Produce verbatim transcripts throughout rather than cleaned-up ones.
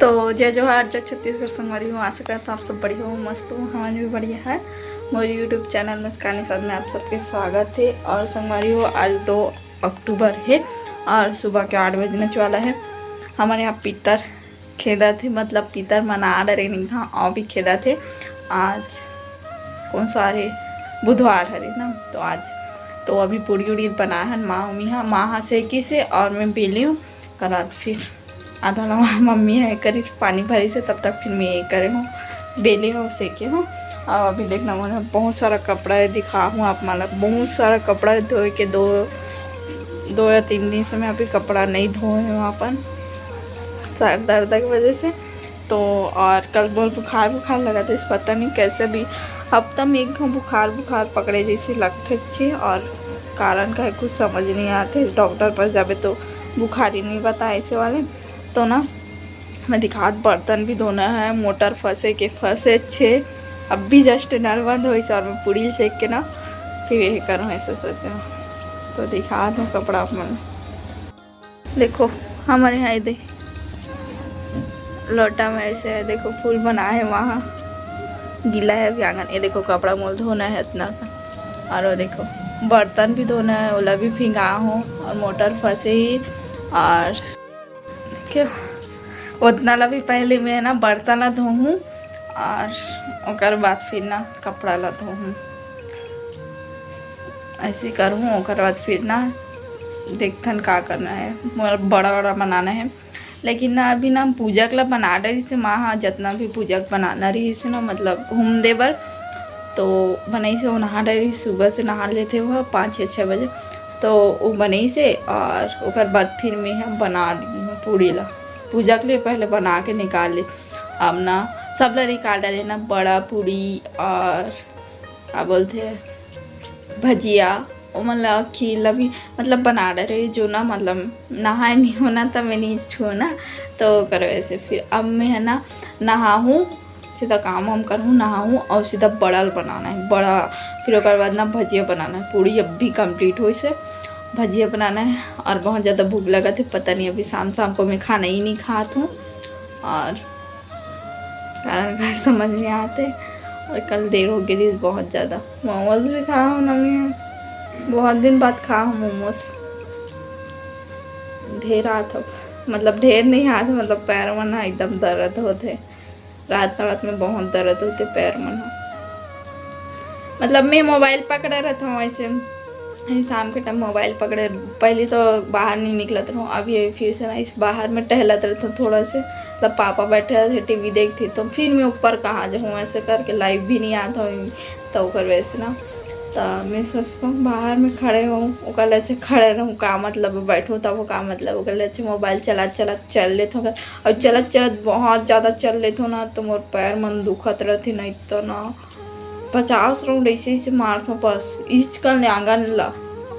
तो जय जोहार, जय छत्तीसगढ़ संगवारी हो। आशा करता हूँ आप सब बढ़िया हो, मस्त हो। हमन भी बढ़िया है। मोर YouTube चैनल मुस्कान निषाद में आप सबके स्वागत है। और संगवारी हो, आज दो अक्टूबर है और सुबह के आठ बजने वाला है। हमन यहाँ पितर खेदत हे, मतलब पितर मना डरे नहीं था, अभी खेदत हे। आज कौन सा हरे, बुधवार हरे ना, तो आज तो अभी पूड़ी उड़ी बनाए हन माँ, मम्मी हा, माँ हा सेकिस हे और मैं बेली हूँ। कल रात फिर आधा ला मम्मी हे करिस, पानी भरिस हे, तब तक फिर मैं ये करे हूँ, बेले हूँ, सेके हूँ। और अभी देखना, मोर बहुत सारा कपड़ा है, दिखा हूँ आप मन ला, बहुत सारा कपड़ा है धोए के, दो दो या तीन दिन से मैं अभी कपड़ा नहीं धोए हूँ अपन सर दर्द की वजह से। तो और कल बहुत बुखार बुखार लगा था, इस पता नहीं कैसे भी हफ्ता में एक घाव बुखार बुखार पकड़े जैसे लगथे छे, और कारण का है कुछ समझ नहीं आते। डॉक्टर पास जाबे तो बुखार ही नहीं बताए ऐसे वाले। तो ना मैं दिखात, बर्तन भी धोना है, मोटर फंसे के फंसे छे। अब भी जस्ट नल बंद होइस और मैं पूड़ी सेक के ना फिर ये करूँ, ऐसे सोचे हूँ। तो दिखा दूँ कपड़ा अपन। देखो, हमारे यहाँ ये दे लोटा में ऐसे है, देखो फूल बना है, वहाँ गीला है अभी आंगन। ये देखो, कपड़ा मोल धोना है इतना का। और वो देखो, बर्तन भी धोना है, ओला भी फिंगा हो, और मोटर फंसे ही। और क्यों, उतना ला भी पहले मैं ना बर्तन ला धोहूँ और ओकर बाद फिर ना कपड़ा ला धोहूँ। ऐसे करूँ, ओकर बाद फिर ना देखथन का करना है। मोर बड़ा बड़ा बनाना है, लेकिन ना अभी ना पूजा के ला बना डरिस हे माँ हा, जितना भी पूजा के बनाना रहिस हे ना, मतलब हुम दे बर, तो बनाइस हे। वो नहा डरिस, सुबह से नहा लेथे वो पाँच या छः बजे, तो वो बनाइस हे। और ओकर बाद फिर मैं हा बना दी हूँ पूड़ी ला, पूजा के लिए पहले बना के निकाल ले। अब ना सब ला निकाल डाले ना, बड़ा पूड़ी और का बोलथे भजिया, ओमन ला खीर ला भी मतलब बना डरे, जो ना मतलब नहाए नहीं होना त मैं नहीं छुओ ना, तो ओकर वजह से फिर अब मैं है ना नहाहूँ, सीधा काम वाम करहूँ, नहाहूँ और सीधा बड़ा बनाना है बड़ा। फिर ओकर बाद ना भजिया बनाना है, पूड़ी अब भी कंप्लीट होइस हे, भजिया बनाना है। और बहुत ज़्यादा भूख लगत हे, पता नहीं अभी शाम शाम को मैं खाना ही नहीं खात हूँ। और कारण का समझ नहीं आते। और कल देर हो गई थी बहुत ज़्यादा। मोमोज भी खा हूँ ना मैं, बहुत दिन बाद खा हूँ मोमोज। ढेर आत हो, मतलब ढेर नहीं आत, मतलब पैर मन ना एकदम दर्द होते, रात रात में बहुत दर्द होते पैर मन। मतलब मैं मोबाइल पकड़े रहता हूँ ऐसे, शाम के टाइम मोबाइल पकड़े, पहले तो बाहर नहीं निकलत रहूँ, अभी फिर से ना इस बाहर में टहलत रहता हूँ थोड़ा से। तब पापा बैठे रहते, टीवी देखते, तो फिर मैं ऊपर कहाँ जाऊँ, ऐसे करके लाइव भी नहीं आता हूँ, तो ओकर वजह से ना। तो मैं सोचता हूँ बाहर में खड़े हूँ, ओकर ले अच्छा खड़े रहूँ, का मतलब बैठूँ तब का मतलब, ओकर ले अच्छा मोबाइल चला चला चल लेता हूँ। और चलत चलत बहुत ज़्यादा चल लेते हो ना, तो मोर पैर मन दुखत रहते, नहीं तो ना पचास राउंड ऐसे ऐसे मारत हूँ बस इचकल ने आंगन ला।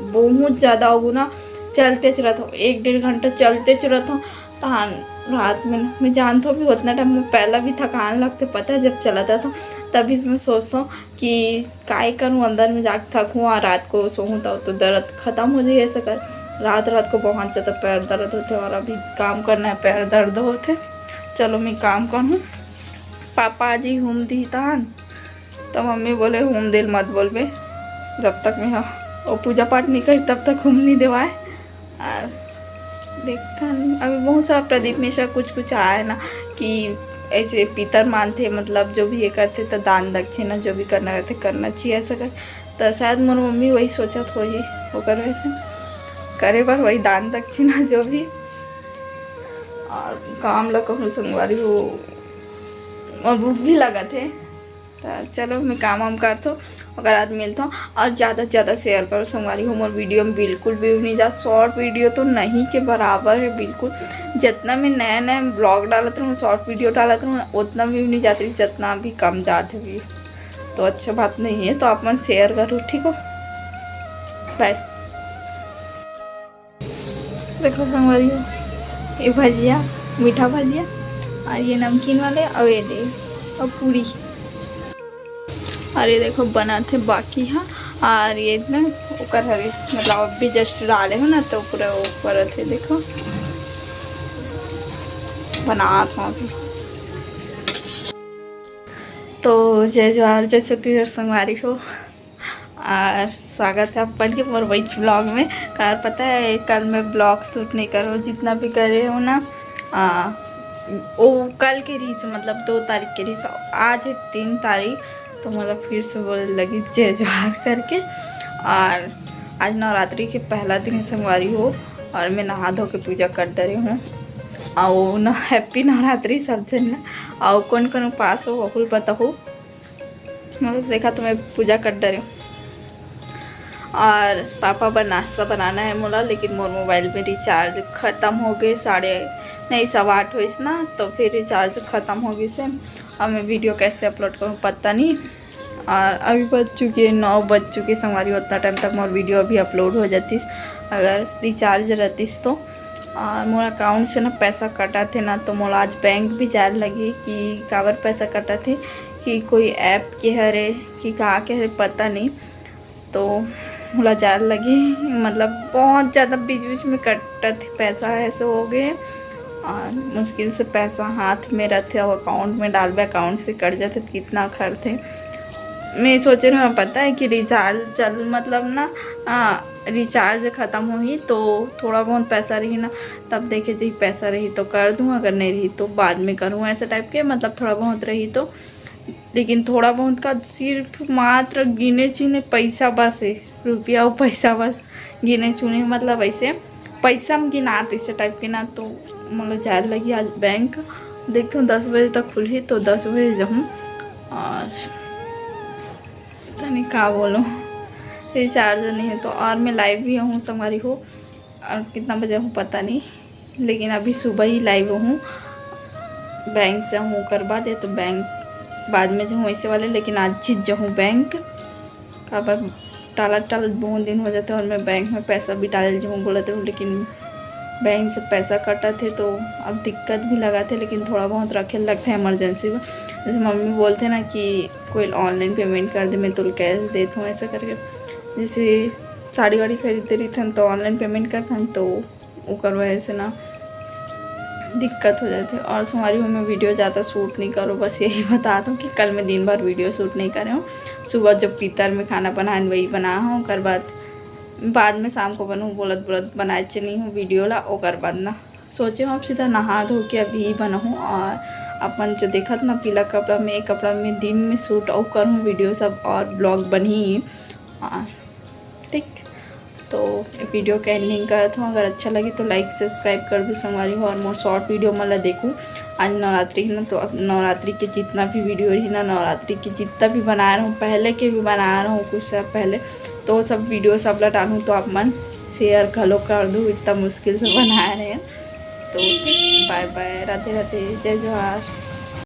बहुत ज़्यादा हो ना, चलते चलत हूँ, एक डेढ़ घंटा चलते चलत हूँ। तहान रात में ना, मैं जानता हूँ भी उतना टाइम में पहला भी थकान लगते, पता है, जब चलता था तभी मैं सोचता हूँ कि काय करूँ, अंदर में जाके थकूँ और रात को सोहूँ तब तो दर्द खत्म हो जाए ऐसा कर। रात रात को बहुत ज़्यादा पैर दर्द होते और अभी काम करना है, पैर दर्द होते। चलो मैं काम करूँ, पापा जी घूम दी तहन। तो मम्मी बोले, "घूम दिल मत बोलबे, जब तक मैं ह-, वो पूजा पाठ नहीं करी तब तक घूम नहीं देवाए।" और देखथन अभी बहुत सारा प्रदीप में से कुछ कुछ आया है ना कि ऐसे पितर मानते, मतलब जो भी ये करते तो दान दक्षिणा जो भी करना रहते करना चाहिए ऐसा कर। तो शायद मोर मम्मी वही सोचत होही, ओकर वजह से करे बर वही दान दक्षिणा जो भी। और काम ला कहूँ संगवारी हो, और भूख भी लगत है। तो चलो मैं काम वाम करथो, ओकर बाद मिलथो। और ज़्यादा से ज़्यादा शेयर करो संगवारी हो, मोर वीडियो में बिल्कुल भी नहीं जा, शॉर्ट वीडियो तो नहीं के बराबर है बिल्कुल। जितना मैं नया नया ब्लॉग डालत रहूँ, शॉर्ट वीडियो डालत रहूँ, उतना भी नहीं जाती, जितना भी कम जाते भी, तो अच्छा बात नहीं है। तो आप मन शेयर करो, ठीक हो, बाय। देखो संगवारी हो, ये भजिया, मीठा भजिया, और ये नमकीन वाले, और ये दे, और पूरी, और ये देखो बनत हे बाकी हा, और ये ना ओकर हवे, मतलब अब भी जस्ट डाले हो ना तो पूरा ऊपर थे, देखो। बनात हूँ अभी। तो जय जोहार, जय छत्तीसगढ़ संगवारी हो, और स्वागत है अपन के मोर वही ब्लॉग में। कार पता है, कल मैं ब्लॉग शूट नहीं करो, जितना भी करे हो ना, आ, वो कल के रहिस, मतलब दो तारीख के रहिस, आज है तीन तारीख, तो मतलब फिर से बोले लगी जय जोहार करके। और आज नवरात्रि के पहला दिन है संगवारी हो, और मैं नहा धो के पूजा कर डरे हूँ। और ना, हैप्पी नवरात्रि सब जन ला। और कौन कौन उपास हो, ओहू ल बताहू। मतलब देखा, तो मैं पूजा कर डरे हूँ। और पापा बर नाश्ता बनाना है मोला, लेकिन मोर मोबाइल में रिचार्ज खत्म हो गए, साढ़े नहीं, सवा आठ होइस ना, तो फिर रिचार्ज खत्म हो गइस। अब मैं वीडियो कैसे अपलोड करूँ, पता नहीं। और अभी बज चुके हैं, नौ बज चुके संगवारी, उतना टाइम तक मोर वीडियो अभी अपलोड हो जातीस अगर रिचार्ज रहतीस तो। और मोर अकाउंट से ना पैसा कटा थे ना, तो मोला आज बैंक भी जाए लगी कि काबर पैसा कटा थे, कि कोई ऐप के हरे कि कहाँ के हरे, पता नहीं। तो मोला जाए लगी, मतलब बहुत ज़्यादा बीच बीच में कटत पैसा, ऐसे हो गए। और मुश्किल से पैसा हाथ में रहते और अकाउंट में डालबे, अकाउंट से कट जाते तो कितना खरथे। मैं सोचे रहे, पता है कि रिचार्ज चल, मतलब ना, आ, रिचार्ज खत्म होही तो थोड़ा बहुत पैसा रही ना, तब देखे जी पैसा रही तो कर दूँ, अगर नहीं रही तो बाद में करूँ, ऐसे टाइप के, मतलब थोड़ा बहुत रही तो। लेकिन थोड़ा बहुत का सिर्फ मात्र गिने चुने पैसा बस है, रुपया और पैसा बस गिने चुने, मतलब ऐसे पैसा में गिनात ऐसे टाइप के ना। तो मतलब जाए लगी आज बैंक, देखते हूँ दस बजे तक खुलही तो दस बजे जाऊँ। और पता नहीं का बोलूँ, रिचार्ज नहीं है तो। और मैं लाइव भी हूँ संगवारी हो, और कितना बजे हूँ पता नहीं, लेकिन अभी सुबह ही लाइव हूँ, बैंक से हूँ, ओकर बाद या तो बैंक बाद में जाऊँ ऐसे वाले, लेकिन आज ही जाऊँ बैंक। काबर टालत टालत बहुत दिन हो जाते और मैं बैंक में पैसा भी डाले जाऊँ बोलत रहूँ, लेकिन बैंक से पैसा कटत है तो अब दिक्कत भी लगाते, लेकिन थोड़ा बहुत रखे लगते हैं इमरजेंसी में। जैसे मम्मी बोलते ना कि कोई ऑनलाइन पेमेंट कर दे, मैं तुल कैश देत हूँ, ऐसा करके। जैसे साड़ी वाड़ी खरीदते रहिथन तो ऑनलाइन पेमेंट करथन, तो ओकर वजह से ना दिक्कत हो जाते। और संगवारी हो, मैं वीडियो ज़्यादा शूट नहीं करो, बस यही बता दूँ कि कल मैं दिन भर वीडियो शूट नहीं करे हूँ। सुबह जब पीतर में खाना बनाए वही बना हूँ, ओकर बाद बाद में शाम को बनहूँ बोलत बोलत बनाए च नहीं हूँ वीडियो ला। ओकर बाद ना सोचे हूँ अब सीधा नहा धो के अभी बनहूँ। और अपन जो देखत ना पीला कपड़ा में, ये कपड़ा में दिन में शूट अउ करूँ वीडियो सब और ब्लॉग बनही। हाँ, ठीक, तो वीडियो के एंडिंग करत हूँ। अगर अच्छा लगी तो लाइक सब्सक्राइब कर दू संगवारी हो, और मोर शॉर्ट वीडियो मन ला देखू। आज नवरात्रि है ना, तो अब नवरात्रि के जितना भी वीडियो रही ना, नवरात्रि के जितना भी बना रहा हूँ, पहले के भी बना रहा हूँ कुछ साल पहले, तो सब वीडियो सब ला डालूँ, तो आप मन शेयर घलो कर दू, इतना मुश्किल से बना रहे हैं। तो बाय बाय, राधे राधे, जय जोहार।